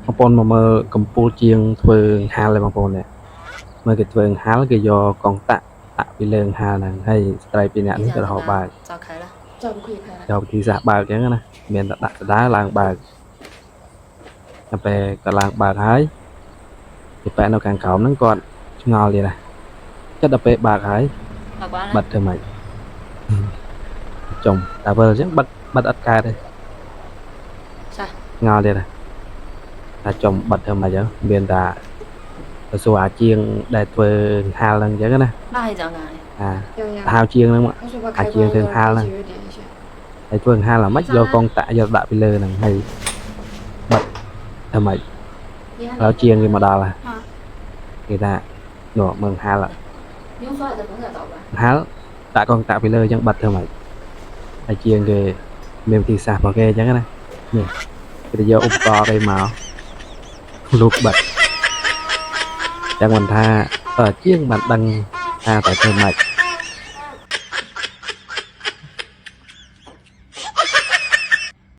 បងប្អូនមកមើលកំពូលជាងធ្វើហាលឯបងប្អូននេះមើលគេធ្វើហាលគេយកកងតាក់ដាក់ពីលើហាលហ្នឹងហើយស្ត្រីពីរនាក់នេះក៏រហូតបើក 早开了。早不可以开了。 យកវិធីសាស្ត្របើកអញ្ចឹងណាមានតែដាក់កដាឡើងបើកតែពេលក៏ឡើងបើកហើយគេប៉ែនៅខាងក្រោមហ្នឹងគាត់ឆ្ងល់ទៀតណាចិត្តដល់ពេលបើកហើយ 把关 了。 បិទធ្វើម៉េចចំតែវិលអញ្ចឹងបិទបិទអត់កើតទេ 啥？ ឆ្ងល់ទៀតណាថាចំបិទធ្វើម៉េចហ្នឹងមានតែទៅសួរអាជាងដែលធ្វើហាលហ្នឹងអញ្ចឹងណា 那还讲啥？ អា 要呀。 ហៅជាងហ្នឹងមក 他说把啊开今关天哈了的节约点一些。 ហើយធ្វើហាលអាម៉េចយកកងតាក់យកដាក់ពីលើហ្នឹងហើយបិទធ្វើម៉េច 你还 ហើយជាងគេមកដល់ហ่ะ 啊 គេថានោះមើលហាល 你用手还是风扇照吧？ ហាលដាក់កងតាក់ពីលើអញ្ចឹងបិទធ្វើម៉េចហើយជាងគេមានវិធីសាស្ត្ររបស់គេអញ្ចឹងណានេះគេទៅយកឧបករណ៍គេមកលូកបិទចឹងមិនថាតើជាងបានដឹងថាតែធ្វើម៉េច